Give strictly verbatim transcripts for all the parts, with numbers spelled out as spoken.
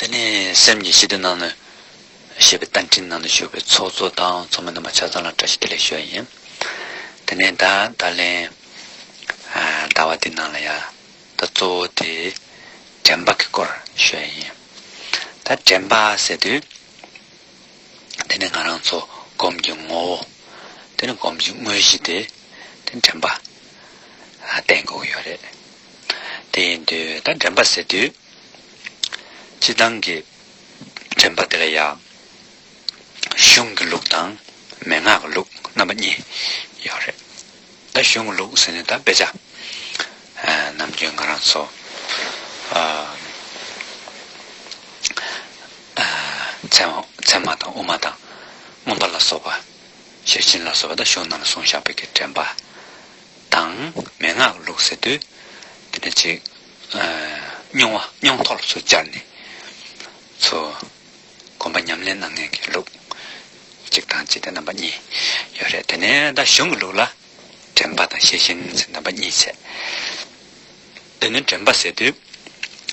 ནས་སེམས་ཀྱི་ཞི་བདེ་ནང་ནས་ཞེས་པའི་རྟ་མགྲིན་ནང་དུ་བཞུགས་པའི་ཚོགས་གཙོ་དང་ཚོགས་མི་རྣམ་པ་ཆ་ཚང་ལ་བཀྲ་ཤིས་བདེ་ལེགས་ཞུ་ཡ་ཡིན། དེ་ནས་ད་ད་ལན་ཟླ་བ་འདི་ནང་ལ་ཡ་ད་གཙོ་བོ་དེ་དྲན་པ་གི་སྐོར་ཞུ་ཡ་ཡིན། ད་དྲན་པ་ཟེར་དུས། དེ་ནས་ང་རང་ཚོ་སྒོམ་གྱི་ངོ་བོ། དེ་ནས་སྒོམ་གྱི་དངོས་གཞི་དེ་དེ་དྲན་པ་བསྟེན་དགོས་ཀྱི་ཡོད་རེད། དེ་ཡིན་དུས་ད་དྲན་པ་ཟེར་དུས་སྤྱི་བཏང་གི་དྲན་པ་དེ་ལ་ཡང་གཞུང་གི་ལུགས་དང་མན་ངག་གི་ལུགས་རྣམ་པ་གཉིས་ཡོད་རེད། ད་གཞུང་གི་ལུགས་ཟེར་ནས་ད་དཔེ་ཆ་ཨ་ནམ་རྒྱུན་ང་རང་ཚོ་ཨ་ཨ་ཚད་མ་ཚད་མ་དང་དབུ་མ་དང་མངོན་པ་ལ་སོགས་པ་ཤེར་ཕྱིན་ལ་སོགས་པ་ད་གཞུང་ནང་ལ་གསུངས་བཞག་པའི་གི་དྲན་པ་དང་མན་ངག་ལུགས་ཟེར་དུས་དེ་འདྲ་ཅིག་ཨ་མྱོང་བ་མྱོང་ཐོག་ལ་ཚུར་སྦྱར་ནས་ཚུར་སྒོམ་པ་ཉམས་ལེན་གནང་མཁན་གྱི་ལུགས་གཅིག་དང་གཅིག་དེ་རྣམ་པ་གཉིས་ཡོད་རེད། དེ་ནས་ད་གཞུང་གི་ལུགས་ལ་དྲན་པ་དང་ཤེར་ཕྱིན་ཟེར་རྣམ་པ་གཉིས་བྱས། དེ་ནས་དྲན་པ་ཟེར་དུས་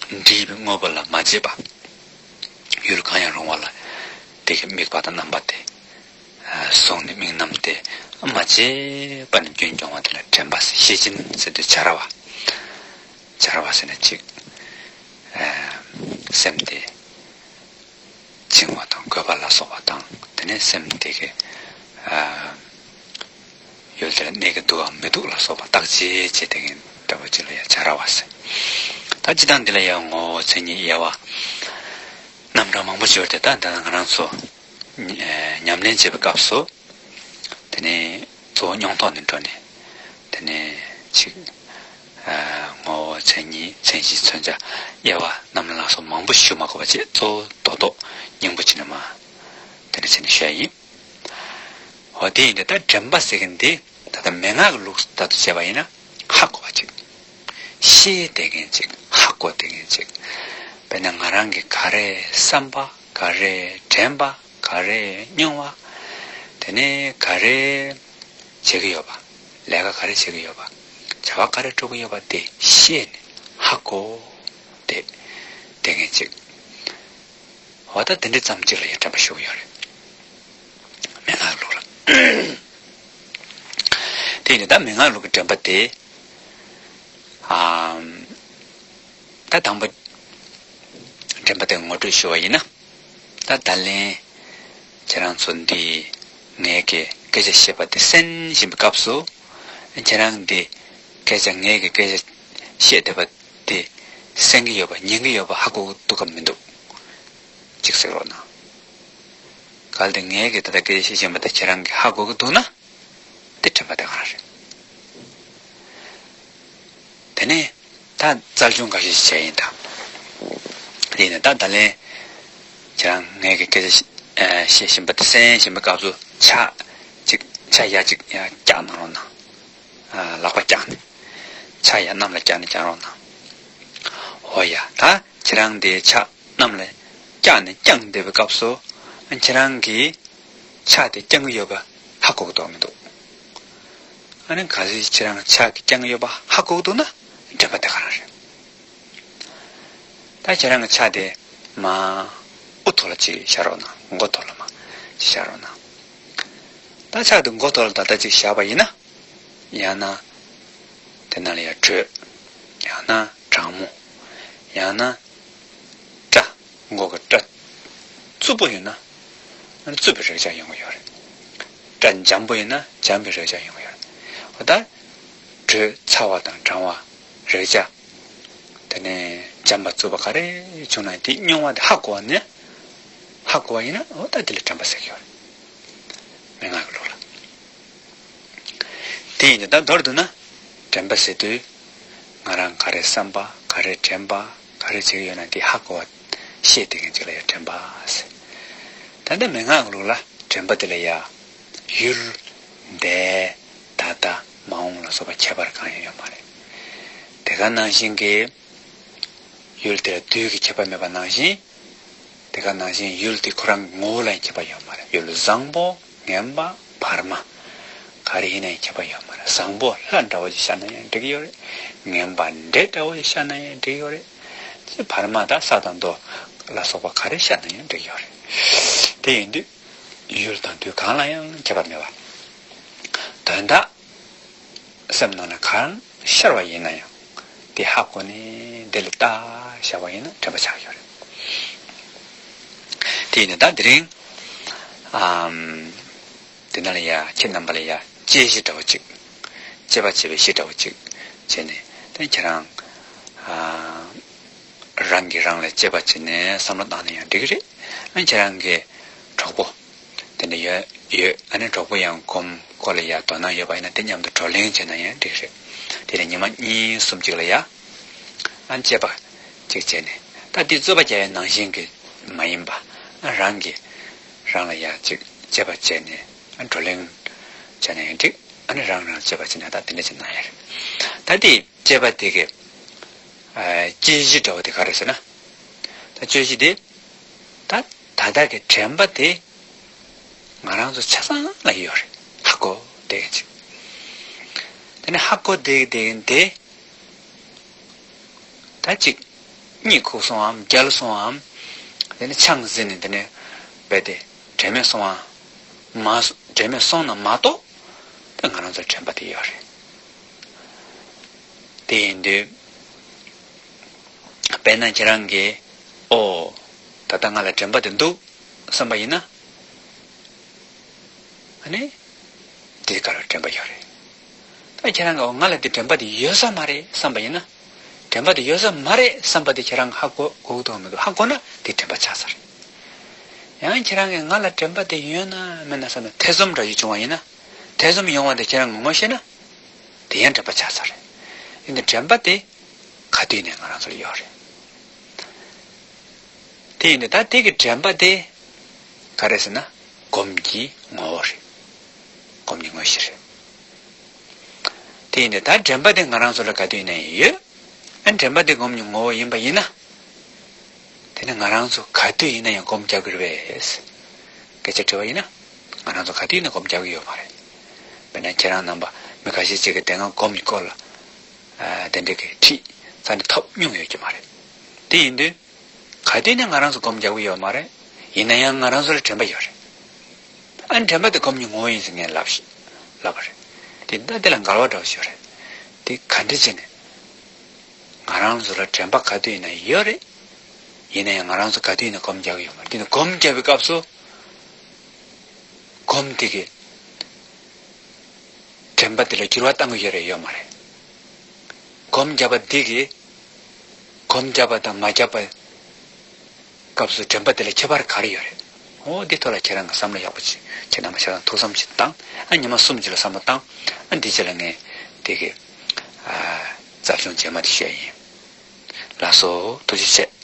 འདྲིས་པའི་དངོས་པོ་ལ་མ་བརྗེད་པ། ཡུལ་གང་ཡང་རུང་བ་ལ་དེ་གི་དམིགས་པ་དང་རྣམ་པ་དེ་བཟུང་ནས་དམིགས་རྣམ་དེ་མ་བརྗེད་པ་ནས་རྒྱུན་སྐྱོང་བ་དེ་ལ་དྲན་པ་ཟེར། ཤེར་ཕྱིན་ཟེར་དུས་བྱ་ར་བ། བྱ་ར་བ་ཟེར་ན་གཅིག་སེམས་དེ་བཅིང་བ་དང་རྒོད་པ་ལ་སོགས་པ་དང་དེ་ནས་སེམས་དེ་གི་ཡུལ་དེར་གནས་ཀྱི་འདུག་གམ་མི་འདུག་ལ་སོགས་པ་བརྟག་དཔྱད་བྱེད་མཁན་འདྲ་བོ་ཅིག་ལ་ཡང་བྱ་ར་བ་ཟེར། ད་སྤྱིར་བཏང་འདི་ལ་ཡང་ངོ་བོ་མཚན་ཉིད་དབྱེ་བ་རྣམ་གྲངས་མང་པོ་ཅིག་ཡོད་དེ། ད་འདི་ང་རང་ཚོ་ཉམས་ལེན་བྱེད་པའི་སྐབས་སུ། དེ་ནས་གཙོ་བོ་མྱོང་ཐོག་ནས་འགྲོ་ནས། དེ་ནས་ཅིག་ཨ་ངོ་བོ་མཚན་ཉིད་མཚན་གཞི་མཚོན་བྱ་དབྱེ་བ་རྣམ་སྣང་ལ་སོགས་མང་པོ་ཞུ་མ་དགོས་པ་བྱས། གཙོ་བོ་རྡོག་རྡོག་སྙིང་པོ་བྱས་ནས་མ་དེ་འདྲ་བྱས་ནས་ཞུ་ཡ་ཡིན། འོ་དེ་ཡིན་དུས་ད་དྲན་པ་ཟེར་མཁན་འདི་ད་ལྟ་མན་ངག་གི་ལུགས་ལྟར་དུ་བྱས་པ་ཡིན་ན་ཧ་གོ་བ་ཅིག་ཤེས་བསྡད་མཁན་ཅིག་ཧ་གོ་བསྡད་མཁན་ཅིག་དཔེར་ན་ང་རང་གི་ག་རེ་བསམ་པ། ག་རེ་དྲན་པ། ག་རེ་མྱོང་བ། དེ་ནས་ག་རེ་བྱེད་ཀྱི་ཡོད་པ། ལས་ཀ་ག་རེ་བྱེད་ཀྱི་ཡོད་པ། བྱ་བ་ག་རེ་སྒྲུབ་ཀྱི་ཡོད་པ་དེ་ཤེས་ནས་ཧ་གོ་བསྡད་བསྡད་མཁན་ཅིག་འོ་ད་དེ་འདྲ་ཙམ་ཅིག་ལ་ཡང་དྲན་པ་ཞུ་གི་ཡོད་རེད། མན་ངག་ལུགས་ལ། དེ་ཡིན་ད་མན་ངག་ལུགས་ཀྱི་དྲན་པ་དེ། ཨམ། ད་དང་པོ་དྲན་པ་དེ་ངོ་སྤྲོད་ཞུ་བ་ཡིན་ན། ད་ད་ལན་ཁྱེད་རང་ཚོ་འདི་ངའི་གི་སྐད་ཆ་བཤད་པ་དེ་གསན་བཞིན་པའི་སྐབས་སུ། ཁྱེད་རང་འདི་སྐད་ཆ་ངའི་གི་སྐད་ཆ་བཤད་བསྡད་པ་དེ་གསན་གྱི་ཡོད་པ་ཉན་གྱི་ཡོད་པ་ཧ་གོ་གི་འདུག་གམ་མི་འདུག་ཅིག་གཟིགས་རོགས་གནང་། གལ་ཏེ་ངའི་གི་ད་ལྟ་སྐད་ཆ་བཤད་བཞིན་པ་དེ་ཁྱེད་རང་གིས་ཧ་གོ་གི་འདུག་ན། དེ་དྲན་པ་དེ་ག་རང་རེད། དེ་ནས་ད་རྩལ་སྦྱོང་འགའ་ཤས་ཤིག་བྱས་ཡིན་ད། དེ་ནས་ད་ད་ལན་ཁྱེད་རང་ངའི་གི་སྐད་ཆ་བཤད་བཞིན་པ་དེ་གསན་བཞིན་པའི་སྐབས་སུ་ཕྱག་ཅིག་ཕྱག་ཡ་ཅིག་ཡ་བཀྱག་གནང་རོགས་གནང་། ལག་པ་བཀྱག་ནས་ཕྱག་ཡ་གནམ་ལ་བཀྱག་ནས་བཀྱག་རོགས་གནང་། འོ་ཡ། ད་ཁྱེད་རང་དེ་ཕྱག་གནམ་ལ་བཀྱག་ནས་བརྐྱངས་བསྡད་པའི་སྐབས་སུ་ཁྱེད་རང་གིས་ཕྱག་དེ་བརྐྱང་གི་ཡོད་པ་ཧ་གོ་གི་འདུག་མི་འདུག་ཨ་ནི་གལ་སྲིད་ཁྱེད་རང་ཕྱག་གིས་བརྐྱང་གི་ཡོད་པ་ཧ་གོ་གི་འདུག་ན་དྲན་པ་དེ་ག་རང་རེད། ད་ཁྱེད་རང་གི་ཕྱག་དེ་མར་དབུ་ཐོག་ལ་ཅིག་བཞག་རོགས་གནང་། མགོ་ཐོག་ལ་མར་ཅིག་བཞག་རོགས་གནང་། ད་ཕྱག་དེ་མགོ་ཐོག་ལ་ད་ལྟ་ཅིག་བཞག་པ་ཡིན་ན། ཡང་ན་དེ་ནང་ལ་ཡ་དྲོད། ཡང་ན་གྲང་མོ། ཡང་ན་སྐྲ། མགོ་གི་སྐྲ་རྩུབ་པོ་ཡོད་ན་རྩུབ་པའི་རེག་བྱ་ཡོང་གི་ཡོད་རེད། སྐྲ་འཇམ་པོ་ཡིན་ན་འཇམ་པའི་རེག་བྱ་ཡོང་གི་ཡོད་རེད། འོ་ད་དྲོད་ཚ་བ་དང་གྲང་བ་རེག་བྱ། དེ་ནས་འཇམ་པ་རྩུབ་པ་ག་རེ་བྱུང་ན་དེ་མྱོང་བ་དེ་ཧ་གོ་བ་ནི། ཧ་གོ་བ་ཡིན་ན་འོ་ད་དེ་ལ་དྲན་པ་ཟེར་གྱི་ཡོད་རེད། མན་ངག་གི་ལུགས་ལ། དེ་ཡིན་དུས་ད་མདོར་བསྡུ་ན། དྲན་པ་ཟེར་དུས། ང་རང་ག་རེ་བསམ་པ། ག་རེ་དྲན་པ། ག་རེ་བྱེད་ཀྱི་ཡོད་ན་དེ་ཧ་གོ་བ་ཤེས་བསྡད་མཁན་ཅིག་ལ་ཡ་དྲན་པ་ཟེར། ད་ལྟ་མན་ངག་གི་ལུགས་ལ་དྲན་པ་དེ་ལ་ཡ། ཡུལ། འདས། ད་ལྟ། མ་འོངས་ལ་སོགས་པ་ཁྱད་པར་གང་ཡང་ཡོད་མ་རེད། དེ་ག་ནང་བཞིན་གྱི། ཡུལ་དེར་དུས་ཀྱི་ཁྱད་པར་མེད་པ་ནང་བཞིན། དེ་ག་ནང་བཞིན་ཡུལ་དེ་ཁོ་རང་གི་ངོ་བོ་ལ་ཡང་ཁྱད་པར་ཡོད་མ་རེད། ཡུལ་བཟང་པོ། ངན་པ། བར་མ། ག་རེ་ཡིན་ན་ཡང་ཁྱད་པར་ཡོད་མ་རེད། བཟང་པོ་ལྷ་འདྲ་བོ་ཞིག་ཤར་ན་ཡང་འགྲིག་གི་ཡོད་རེད། ངན་པ་འདྲེ་འདྲ་བོ་ཞིག་ཤར་ན་ཡང་འགྲིག་གི་ཡོད་རེད། ཅེས་བར་མ་དང་ས་དང་རྡོ། ལ་སོགས་པ་ག་རེ་བཤད་ན་ཡང་འགྲིག་ཡོད་རེད། དེ་ཡིན་དུས་ཡུལ་དང་དུས་གང་ལ་ཡང་ཁྱད་པར་མེད་པ། དོན་དག་སེམས་ནང་ལ་གང་ཤར་བ་ཡིན་ན་ཡང་དེ་ཧ་གོ་ནས་འདི་ལ་ལྟ་བཞག་པ་ཡིན་ན་དྲན་པ་ཆགས་ཡོད་རེད། དེ་ཡིན་དུས་ད་དེ་རིང་ཨམ། དེ་ནང་ལ་ཡ་ཁྱེད་རྣམ་པ་ལ་ཡ་དཔྱད་གཞི་འདྲ་བོ་ཅིག་དཔྱད་པ་བྱེད་པའི་གཞི་འདྲ་བོ་ཅིག་བྱས་ནས་དེ་ཁྱེད་རང་ཨ། རང་གིས་རང་ལ་དཔྱད་པ་བྱས་ནས་བསམ་བློ་བཏང་ན་ཡང་འགྲིག་གི་རེད། ཨ་ཁྱེད་རང་གི་གྲོགས་པོ་དེ་འདྲ་ཡོད་ཡོད། ཨ་ནི་གྲོགས་པོ་ཡང་སྒོམ་སྐོར་ལ་ཡ་དོ་སྣང་ཡོད་པ་ཡིན་ན་དེ་མཉམ་དུ་བགྲོ་གླེང་བྱས་ན་ཡང་འགྲིག་གི་རེད། དེ་ནས་ཉི་མ་གཉིས་གསུམ་ཅིག་ལ་ཡ་ཨ་དཔྱད་པ་ཅིག་བྱས་ནས་ད་དེ་རྩོད་པ་རྒྱག་ཡ་ནང་བཞིན་གྱི་མ་ཡིན་པ། ཨ་རང་གིས་རང་ལ་ཡ་ཅིག་དཔྱད་པ་བྱས་ནས་ཨ་བགྲོ་གླེང་བྱས་ན་ཡང་འགྲིག་ཨ་ནི་རང་རང་དཔྱད་པ་བྱས་ན་ད་དེ་འདྲ་ཅིག་གནང་ཡ་རེད། ད་དེ་དཔྱད་པ་དེ་གི་ཨ་དཔྱད་གཞི་འདྲ་བོ་དེ་ག་རེ་ཟེར་ན། ད་དཔྱད་གཞི་དེ་ད་ད་ལྟ་གི་དྲན་པ་དེ་ང་རང་ཚོ་ཆ་ཚང་ལ་ཡོད་རེད། ཧ་གོ་བསྡད་ཅིག་དེ་ནས་ཧ་གོ་བསྡད་བསྡད་དེ་ད་ཅིག་གཉིད་ཁུག་སོང་ངམ་བརྒྱལ་སོང་ངམ། དེ་ནས་ཆང་བཟི་ནས་དེ་ནས་རྦད་དེ་དྲན་མེད་སོང་ངམ་མ་སོ་དྲན་མེད་སོང་ན་མ་གཏོགས་ད་ང་རང་ཚོ་དྲན་པ་དེ་ཡོད་རེད། དེ་ཡིན་དུས་དཔེར་ན་ཁྱེད་རང་གིས་ཨོ་ད་ལྟ་ང་ལ་དྲན་པ་དེ་འདུག་བསམ་པ་ཡིན་ན། ཨ་ནི་དེ་ག་ལ་དྲན་པ་ཡོད་རེད། ད་ཁྱེད་རང་གིས་ཨོ་ང་ལ་དེ་དྲན་པ་དེ་ཡོད་ས་མ་རེད་བསམ་པ་ཡིན་ན། དྲན་པ་དེ་ཡོད་ས་མ་རེད་བསམ་པ་དེ་ཁྱེད་རང་ཧ་གོ་གོ་གི་འདུག་མི་འདུག་ཧ་གོ་ན་དེ་དྲན་པ་ཆགས་ས་རེད། ཡང་ཁྱེད་རང་གིས་ང་ལ་དྲན་པ་དེ་ཡོད་ན་མེད་ན་བསམ་ན་ཐེ་ཚོམ་འདྲ་ཞིག་བྱུང་བ་ཡིན་ན། ཐེ་ཚོམ་ཡོང་བ་དེ་ཁྱེད་རང་གིས་ངོ་ཤེས་ན། དེ་ཡང་དྲན་པ་ཆགས་ས་རེད། ཡིན་ནའི་དྲན་པ་དེ་ག་དུས་ནས་ང་རང་ཚོ་ལ་ཡོད་རེད། དེ་ཡིན་ནའི་ད་དེ་གི་དྲན་པ་དེ་ག་རེ་ཟེར་ན་སྒོམ་གྱི་ངོ་བོ་རེད། སྒོམ་གྱི་དངོས་གཞི་རེད། དེ་ཡིན་ནའི་ད་དྲན་པ་དེ་ང་རང་ཚོ་ལ་ག་དུས་ནས་ཡོད། ཨ་དྲན་པ་དེ་སྒོམ་གྱི་ངོ་བོ་ཡིན་པ་ཡིན་ན། དེ་ནི་ང་རང་ཚོ་ག་དུས་ཡིན་ན་ཡང་སྒོམ་རྒྱག་གི་རེད་པས། སྐད་ཆ་དྲི་བ་ཡིན་ན། ང་རང་ཚོ་ག་དུས་ཡིན་ན་སྒོམ་རྒྱག་གི་ཡོད་མ་རེད། དཔེར་ན་ཁྱེད་རང་རྣམ་པ་མི་ཁ་ཤས་ཅིག་གིས་དེ་སྔ་སྒོམ་གྱི་སྐོར་ལ། ཨ་དེ་འདྲ་གི་ཁྲིད་རྩ་ནས་ཐོབ་མྱོང་ཡོད་ཀྱི་མ་རེད། དེ་ཡིན་དུས། ག་དུས་ནས་ང་རང་ཚོ་སྒོམ་རྒྱག་གི་ཡོད་མ་རེད། ཡིན་ན་ཡང་ང་རང་ཚོ་ལ་དྲན་པ་ཡོད་རེད། ཨ་དྲན་པ་དེ་སྒོམ་གྱི་ངོ་བོ་ཡིན་ཟེར་ངས་ལབ་ཤི་ལབ་པ་རེད། དེ་ད་དེ་ལ་འགལ་བ་འདྲ་བོ་ཞིག་ཡོད་རེད། དེ་ག་འདྲ་བྱས་ནས། ང་རང་ཚོ་ལ་དྲན་པ་ག་དུས་ཡིན་ན་ཡོད་རེད། ཡིན་ན་ཡང་ང་རང་ཚོ་ག་དུས་ཡིན་ན་སྒོམ་རྒྱག་གི་ཡོད་མ་རེད། དེ་ནི་སྒོམ་རྒྱག་པའི་སྐབས་སུ། སྒོམ་དེ་གི་དྲན་པ་དེ་ལ་འགྱུར་བ་གཏང་གི་ཡོད་རེད་ཡོད་མ་རེད། སྒོམ་བརྒྱབ་པ་འདི་གིས་སྒོམ་བརྒྱབ་པ་དང་མ་བརྒྱབ་པའི་སྐབས་སུ་དྲན་པ་དེ་ལ་ཁྱད་པར་ག་རེ་ཡོད་རེད། འོ་འདི་ཐོག་ལ་ཁྱེད་རང་གིས་བསམ་བློ་ཡག་པོ་བྱེད། ཁྱེད་རྣམ་པ་ཆ་ཚང་ཐུགས་བསམ་ཞིག་བཏང་། ཨ་ཉི་མ་གསུམ་ཅིག་ལ་བསམ་བློ་བཏང་། ཨ་འདི་རྗེས་ལ་ངས་དེ་གི་ཨ་རྩ་གཞུང་རྗེས་མ་དེ་བཤད་ཡིན། ལགས་སོ། ཐུགས་རྗེ་ཆེ།